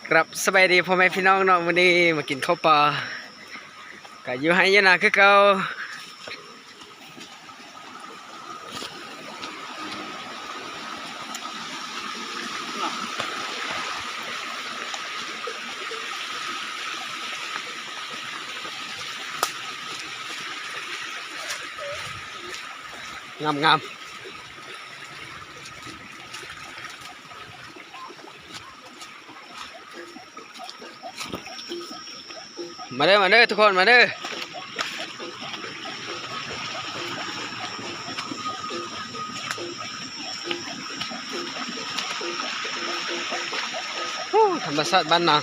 ครับ สบายดีพ่อแม่พี่น้องเนาะ มื้อนี้มากินข้าวปลา ก็อยู่ไฮ่อยู่นาคือเก่า งามๆ มาเด้อ มาเด้อ ทุกคน มาเด้อ ฮู้ ธรรมชาติบ้านนา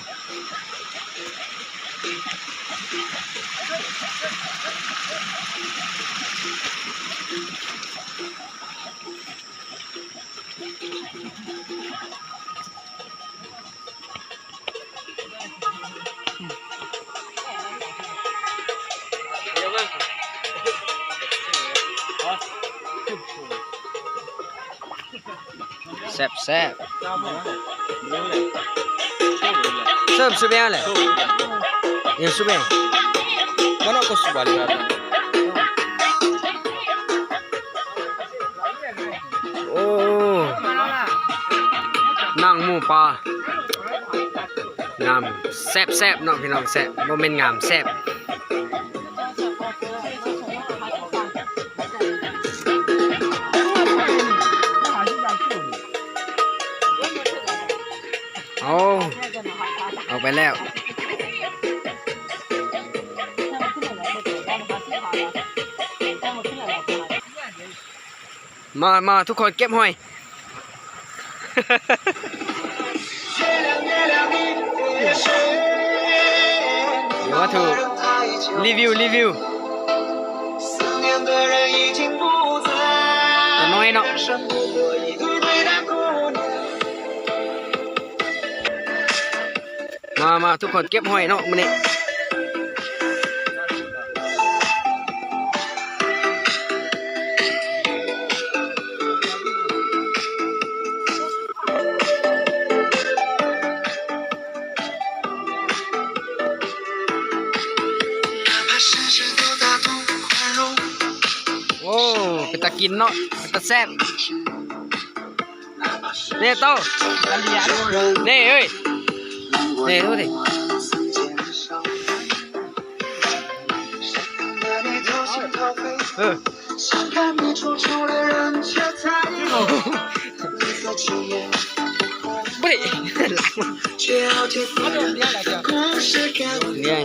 แซ่บๆ เสิร์ฟซุปแม่แหละ เออ ซุปแม่ บ่เนาะ ก็ซุปอันนี้ โอ้ หนังหมูป่า งาม แซ่บๆ เนาะพี่น้อง แซ่บ บ่แม่นงาม แซ่บ เอา เอาไปแล้ว มา มา ทุกคนเก็บหอย เดี๋ยวมาถูก รีวิว รีวิว ตัวน้อยเนาะ มา มา ทุกคนเก็บหอยเนาะมื้อนี้ โอ้ เป็นตากินเนาะ เป็นตาแซ่บ นี่โต นี่เอ้ย นี่ดูดิ เออ เฮ้ย เนี่ย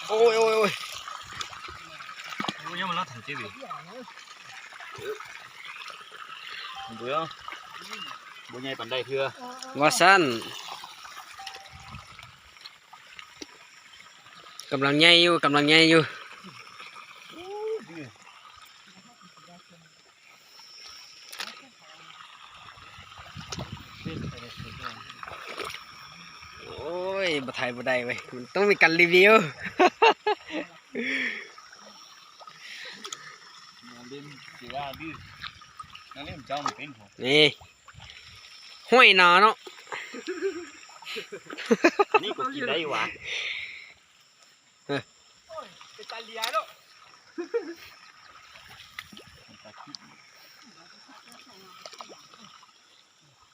โอ้ย โอ้ย โอ้ย โอ้ย ยังมันรอดทันทีวี บ่ บ่ใหญ่ปานใดเทื่อ ว่าซั่น กำลังใหญ่อยู่ กำลังใหญ่อยู่ โอ้ย บ่ถ่ายบ่ได้เว้ย มันต้องมีการรีวิว เล่นสิว่าดื้อ นักเล่นเจ้ามันเป็นผม นี่ ห้อยหนาเนาะ อันนี้ก็กินได้อยู่หวา เออ โอ้ย เป็นตาเหลียเนาะ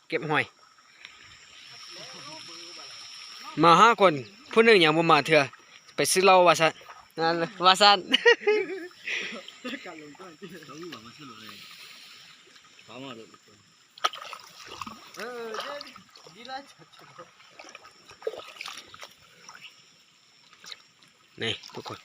เก็บหอย มาห้าคน ผู้หนึ่งยังบ่มาเทื่อ ไปซื้อเหล้าว่าซั่น นั่นเลย ว่าซั่น นี่ทุกคน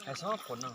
ไอ้ซอกฝนเนาะ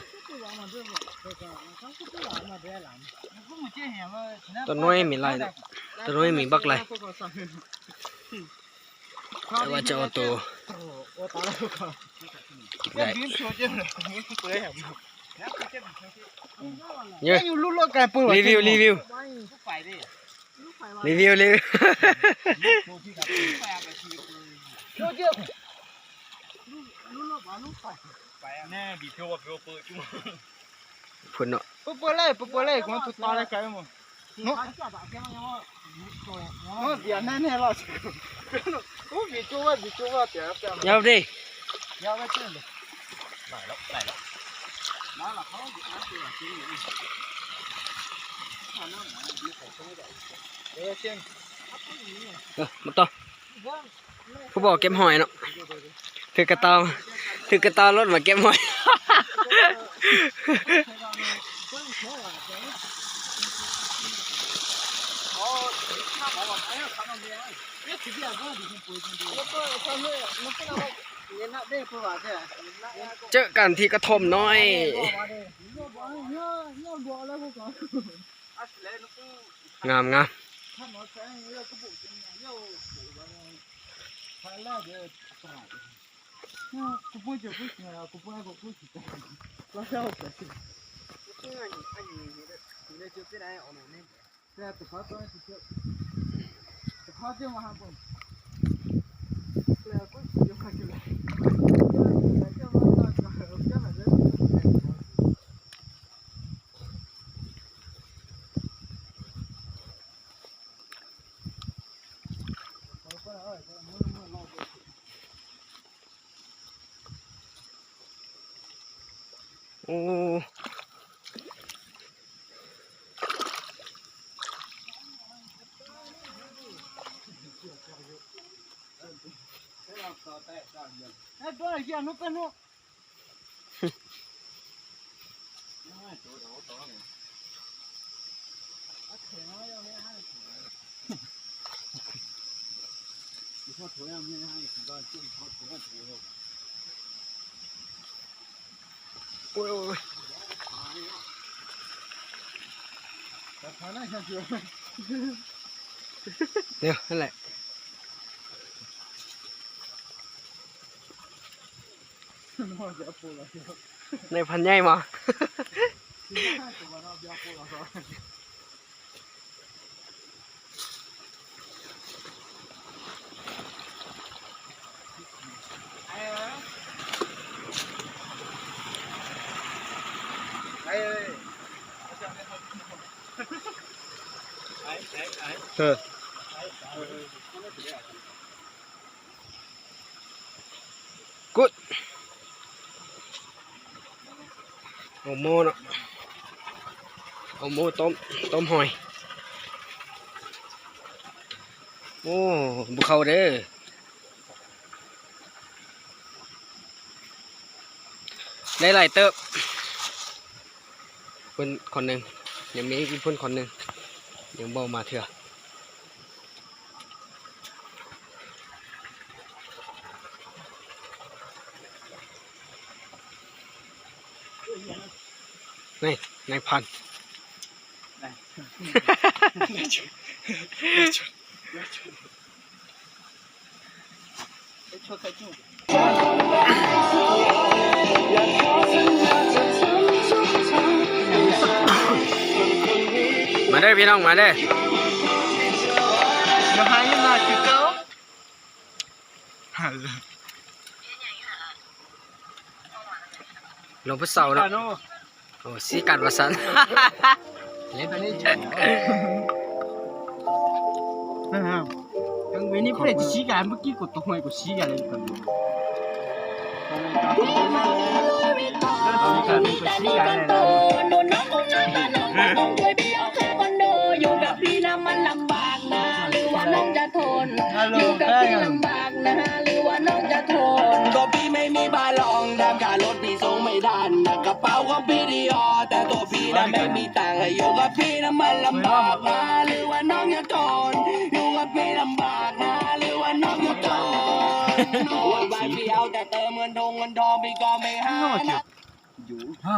ຕົວນ້ອຍມີຫຼາຍເນາະ ຕົວນ້ອຍມີບັກຫຼາຍ ແຕ່ວ່າຈະເອົາໂຕກິນໄດ້ ເອີ ຣີວິວ ຣີວິວ. ພຸ້ນເນາະ ຍາວເດ້. ເອີ ມາຕໍ່ ຜູ້ບໍ່ເກັບຫອຍເນາະ ຖືກກະເຕົາ ຖືກກະເຕົາລົດມາເກັບຫອຍ. ເຈີກັນທີ່ກະທ່ອມນ້ອຍ ງາມໆ.ນາຍພັນໃຫຍ່ມາ. ກຸດ ໂອໂມເນາະ ໂອໂມຕົ້ມ ຕົ້ມຫອຍ. ໂອ້ ບໍ່ເຂົ້າເດີ ໄດ້ຫຼາຍເຕີບ. ເພິ່ນຄົນໜຶ່ງ ຍັງມີອີກເພິ່ນຄົນໜຶ່ງ ຍັງບໍ່ມາເທື່ອ. ນາຍ ນາຍພັນ ມາເດີພີ່ນ້ອງ ມາເດີ. ຫຼວງພໍ່ເສົາເນາະ ໂອ້ ສີກັນວ່າຊັ້ນ ເຫຼັ້ນໄປນີ້ ເອີ ທາງເວນີ້ເພິ່ນຊິສີກັນ ເມື່ອກີ້ກູຕົກຫ້ວຍກູສີກັນເລີຍ ຮະ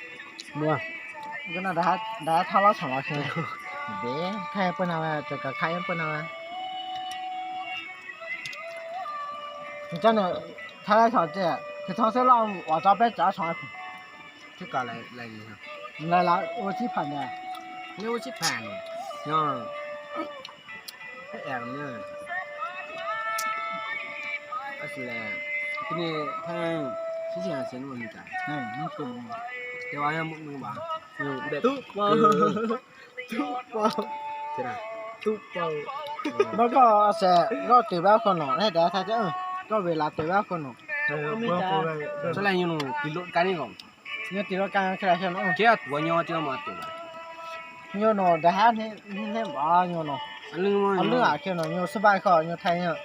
ບໍ່ ກໍໜ້າໄດ້ ໄດ້ເທົ່າລາວສອງລາວເທື່ອເດ້ ຂາຍເພິ່ນເອົາ ແຕ່ກໍຂາຍເພິ່ນເອົາ ເຈົ້ານີ້ ຖ້າໄດ້ສອງເຈົ້າ ຄືທ້ອງເຊິ່ງລາວ ວ່າເຈົ້າໄປຈາກສອງ ຄືກໍໄດ້ ໄດ້ຢູ່ ໄດ້ລະ ໂອ ສິບພັນເດ້ ໂອ ສິບພັນເນາະ ແອບເນີ ອັນຊິແລ ທີນີ້ທາງສີ່ສິບຫ້າເຊັນບໍ່ມີການ ເອີ ມັນກໍ ແຕ່ວ່າຍັງບໍ່ມີວ່າ ເອີ ແບບ ທຸບ ເອີ ທຸບ ທຸບ ເອີ ມັນກໍແຊະ ກໍຖືວ່າຄົນເນາະ ໃຫ້ໄດ້ ຖ້າຈະ ເອີ ກໍເວລາຖືວ່າຄົນເນາະ ເອີ ບໍ່ ບໍ່ໄດ້ ສະໄລຢູ່ ຂີ່ລົດກັນນີ້ກໍ ເງິນຕິດວ່າການຂະຫຍາຍເຄື່ອງ ໂອເຄ ຕົວຍໍເຈົ້າມາຕົວ ໂຍໂນດາຮານເຮັດເຮັດບໍ່ໂຍໂນ ອັນໜຶ່ງ ອັນເລື່ອງເຂດໂນໂຍສະບາຍຂໍໂຍໄທເນາະ.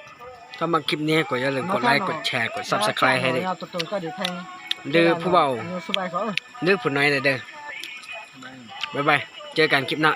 ຖ້າມັກຄລິບນີ້ກໍຢ່າລືມກົດໄລ ກົດແຊ ກົດ Subscribe ໃຫ້ເດີ ເດີຜູ້ເວົ້າ ໂຍສະບາຍຂໍ ເດີຜູ້ນ້ອຍເດີ. ບາຍບາຍ ເຈີກັນຄລິບໜ້າ.